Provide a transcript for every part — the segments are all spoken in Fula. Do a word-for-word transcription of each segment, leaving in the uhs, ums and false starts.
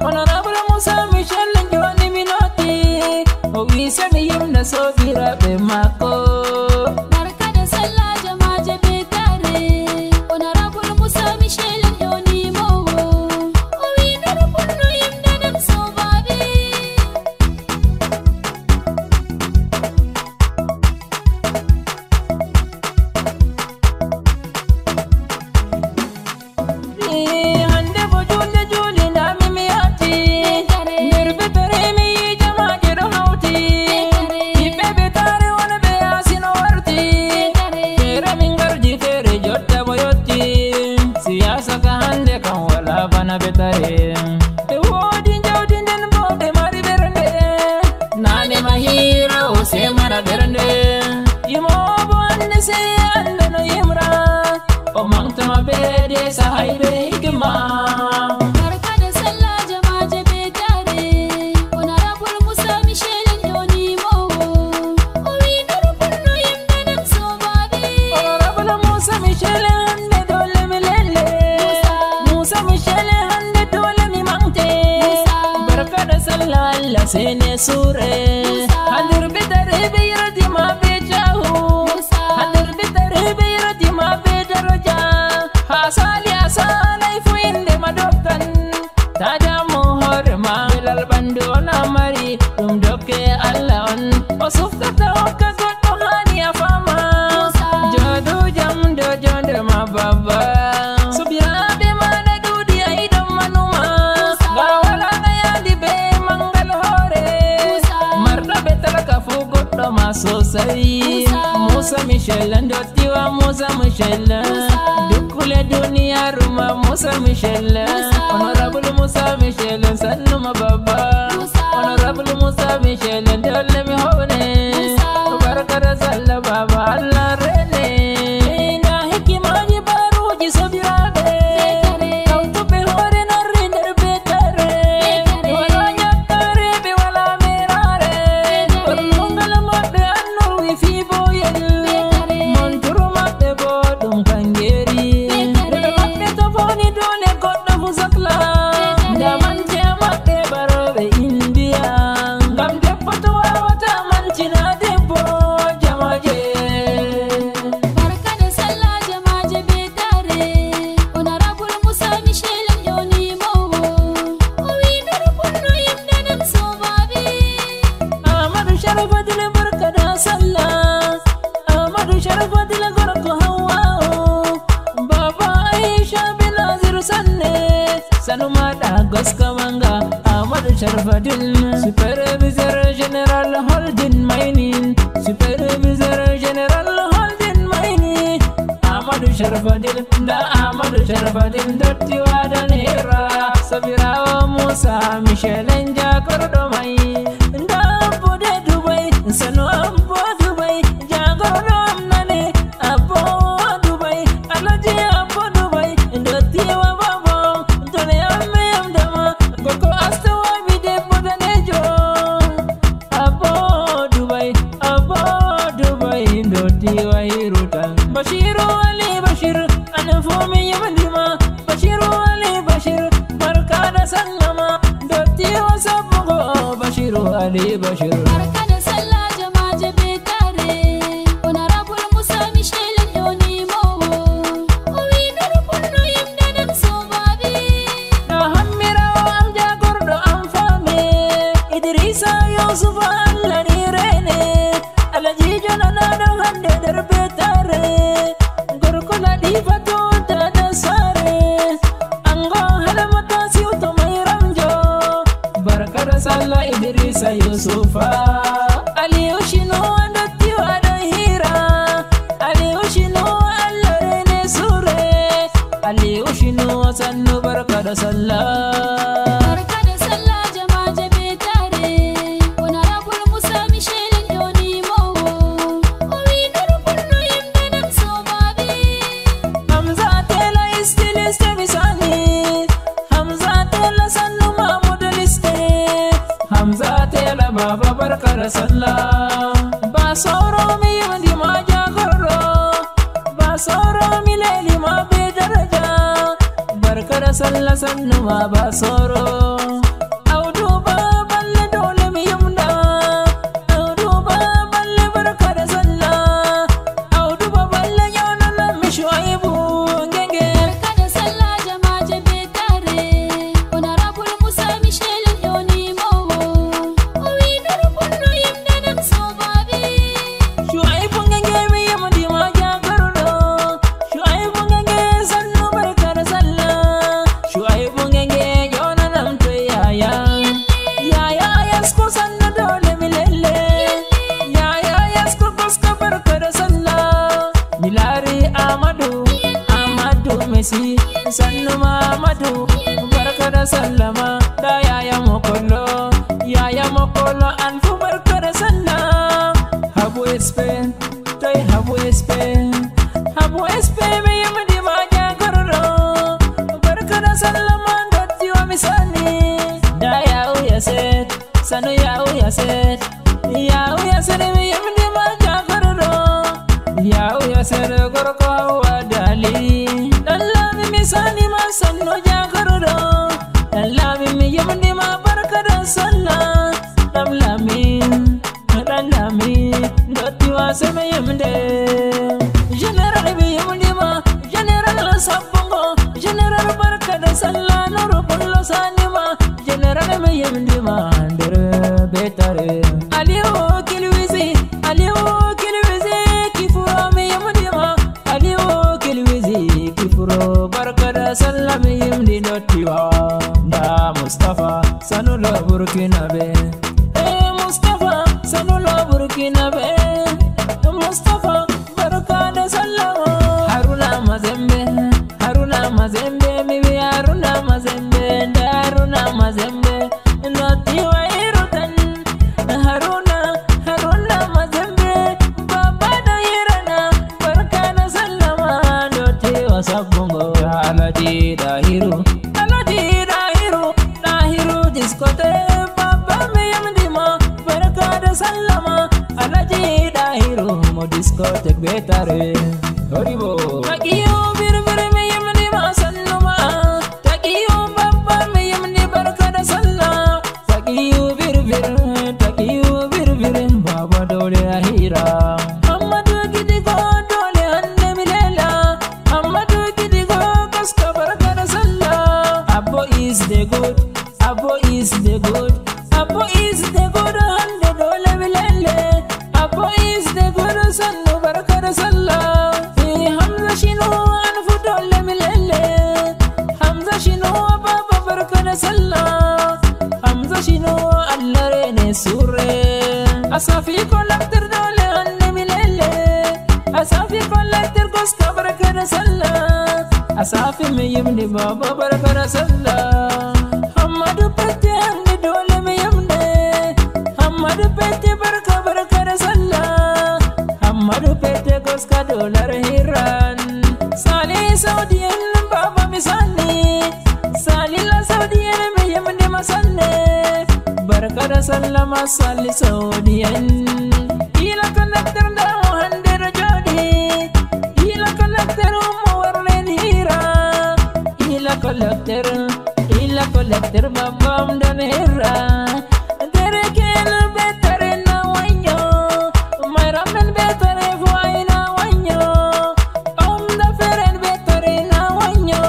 Honorable Musa Michel jooni mi nooti, o wi seni yimna soobiraaɓe makko. Barka da sallah jamaaje be tare. Honorable Musa Michel jooni mo. O wi nuru punno yimna nan soobaaɓe. Hande ko julde juuli ndami mi yatti. Nder betare mi yi jamaaje ɗo hawti. Ɓiɓɓe betare wonɓe yaasi no warti. Feere min gardi feere jotta mo yotti. Siyasa ka hande kan wala bana betare. Ɓe woodi jawdi nden bo ɓe mari ɓernde. Nane ma hiira o se mara ɓernde. Yimoobo hande se ande no yimra. O mangtama be de sahayɓe hikma. Barka da sallah jamaaje be tare. Honorable Musa Michel jooni mo. O wi nuru punno yimɓe nan soobaaɓe. Honorable Musa Michel hande dole mi lelle. Musa. Musa Michel hande dole mi mangte. Musa. Barka da sallah Allah sene sure. Musa. Handir bitare be yardi ma be jahu. Musa. Handir bitare be yardi ma be daraja. Ha sali a salay fu inde ma dokkan. Taja mo hoore ma. Belal ɓandu on a mari. Ɗum dokke Allah on. O suftata hokka goɗɗo hani a fama. Musa. Jooɗu jam do jonde ma babba. Sobiraaɓe maɗa ɗuuɗi a yiɗon manuma. Musa. Ga wala ga yaadi be mangal hoore. Musa. Marɗo be talaka fu goɗɗo ma sosai. Musa. Musa Michel, ndottiwa Musa Michel. Musa. Dukkule duniyaaru ma Musa Michel. Musa. Honorable Musa Michel, sannuma babba. Musa. Honorable Musa Michel, ndolle mi howne. Musa. Barka da sallah baba, Allah rene. Ina hikimaaji baruuji sobiraaɓe. Betare. Kawtuɓe hoore narri nder betare. Betare. Wala ñakkare ɓe wala merare. Betare. Ɓornungal maɓɓe annurwi fii boyel. Betare. Monturu maɓɓe bo ɗum kangeeri. Betare. Ɓe maɓɓe to boni dole goɗɗo fu sakla. Betare. Ndaman je maɓɓe baroɓe India. Ngam debbo to wawata mantina debbo jamaje. Barka da sallah jamaaje be tare. Honorable Musa Michel jooni mo. O wi nuru punno yimɓe nan soobaaɓe. Ahmadu Sharafadin barka da sallah. Ahmadu Sharafadin gorko Hawwa o. Baba Aisha bin Nazir sanne. Sanu maɗa goska manga. Ahmadu Sharafadin, superviseur général holding mining. Superviseur général holding mining. Ahmadu Sharafadin, nda Ahmadu Sharafadin dotti wadanera. Sobirawo Musa Michel en jakorɗo mai. Nda abbude Dubai, sanu abbo Dubai, jagorɗo am nane. Abbo Dubai, Alhaji Abbo Dubai, ndottiwa babo, dole amme am dama, gorko astawa mi debbo danejo. Abbo Dubai, Abbo Dubai, ndottiwa hiruta. Bashiru Ali Bashir, anan fu mi yimandima. Bashiru Ali Bashir, barka da sallama. Ndottiwa sabbugo Bashiru Ali Bashir. Barka da sallah jamaaje be tare. Honorable Musa Michel jooni mo. O wi nuru punno yimɓe nan soobaaɓe. Na hammirawo am jagorɗo am faame. Idrisa Yusufa Allah ni rene. Alajijo nanaɗo hande nder betare. Gorko Latifa tuta da sare. Ango Halimata siwto Mairamjo. Barka da sallah Idrisa Yusufa. Aliyu Shinuwa ndottiwa ɗon hira. Aliyu Shinuwa Allah rene sure. Aliyu Shinuwa sannu barka da sallah. Barka da sallah jamaaje be tare. Honorable Musa Michel jooni mo. O wi nuru punno yimɓe nan soobaaɓe. Hamza Tela stylist mi sani. Hamza Tela sannu Mahmud liste. Hamza Tela baba barka da sallah. Ba soro mi yimandi ma jagorɗo. Ba soro mi leli ma be daraja. Barka da sallah sannu ma ba soro. Nda yaya mo kollo, yaya mo kollo, an fu barka da sallah. Habu S P, tai Habu S P, Habu S P, mi yimdi ma jakardo. Barka da sallah ma dotti wa mi sani. Nda yawu Yaset, sanu yawu Yaset. Yawu Yaset mi yimdi ma jakardo. Yawu Yaset gorko Hawwa Dali. Dan Lami mi sani ma sannu jakardo. Dan Lami mi yimdi ma barka da sallah. Dan Lami, dan Lami, dotti wa se mi yimde. General mi yimdi ma, General Sabungo, General barka da sallah, Nuru Bullo sani ma, General mi yimdi ma, nder betare. Aliyu Kilwizi, Aliyu Kilwizi, kifuro mi yimdi ma, Aliyu Kilwizi, kifuro barka da sallah mi yimdi dotti wa. Nda Mustafa, sanu lo Burkina be. Eh, Mustafa, sanu lo Burkina be. Mustafa, barka da sallah. Haruna Mazembe, Haruna Mazembe, mi wi Haruna Mazembe, nda Haruna Mazembe. Dotti wa Hiru tan. Haruna, Haruna Mazembe, baba da Hirana, barka da sallah ma, dotti wa Sabungo. Alhaji Dahiru, Alhaji Dahiru, Dahiru discothèque, baba mi yimdi ma, barka da sallah ma, Alhaji Dahiru mo discothèque betare. Horibo. Takiyo Birbir mi yimdi ma sannu ma, Takiyo baba mi yimdi barka da sallah. Takiyu Birbir, Takiyu Birbir, baba dole a hira. Ammadu Gidigo dole hande mi lela. Ammadu Gidigo gaska barka da sallah. Abbo is the good, Abbo is the good, Abbo is the good hande dole mi lele. Abbo is the good sannu barka da sallah. Eh, Hamza Shino an fu dole mi lele. Hamza Shino baba barka da sallah. Hamza Shino Allah rene sure. Asafi collector dole hande mi lele. Asafi collector gaska barka da sallah. Asafi mi yimdi baba barka da sallah. Hammadu Pette hande dole mi yimde. Hammadu Pette barka barka da sallah. Hammadu Pette gaska dolar hiran. Sali Saudi en baba mi sani. Sali la Saudi en mi yimdi ma sanne. Barka da sallah ma Sali Saudi en. Ila collector nda mo hande do jodi. Ila collector mo warne hira. Ila collector, ila collector babam don hira. Dereke'en betare na wanyo. Mayram'en betare fu ay na wanyo. Omda feren betare na wanyo.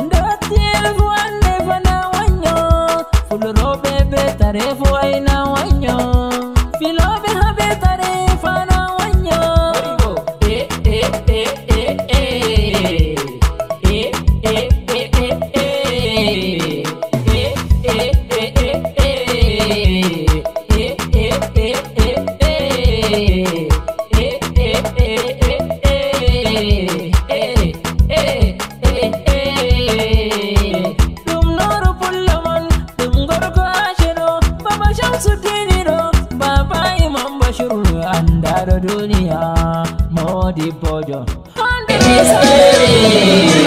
Ndotti'en fu ande fa na wanyo. Fulrobe betare fu ay na wanyo. Filobe ha betare fa na wanyo. Ɗum Nooru Pullo mon, ɗum gorko Ace ɗo, Baba Shamsuddini ɗo, Baba Imam Bashir anndaɗo duniya, Modibbojo. Hande mi sani.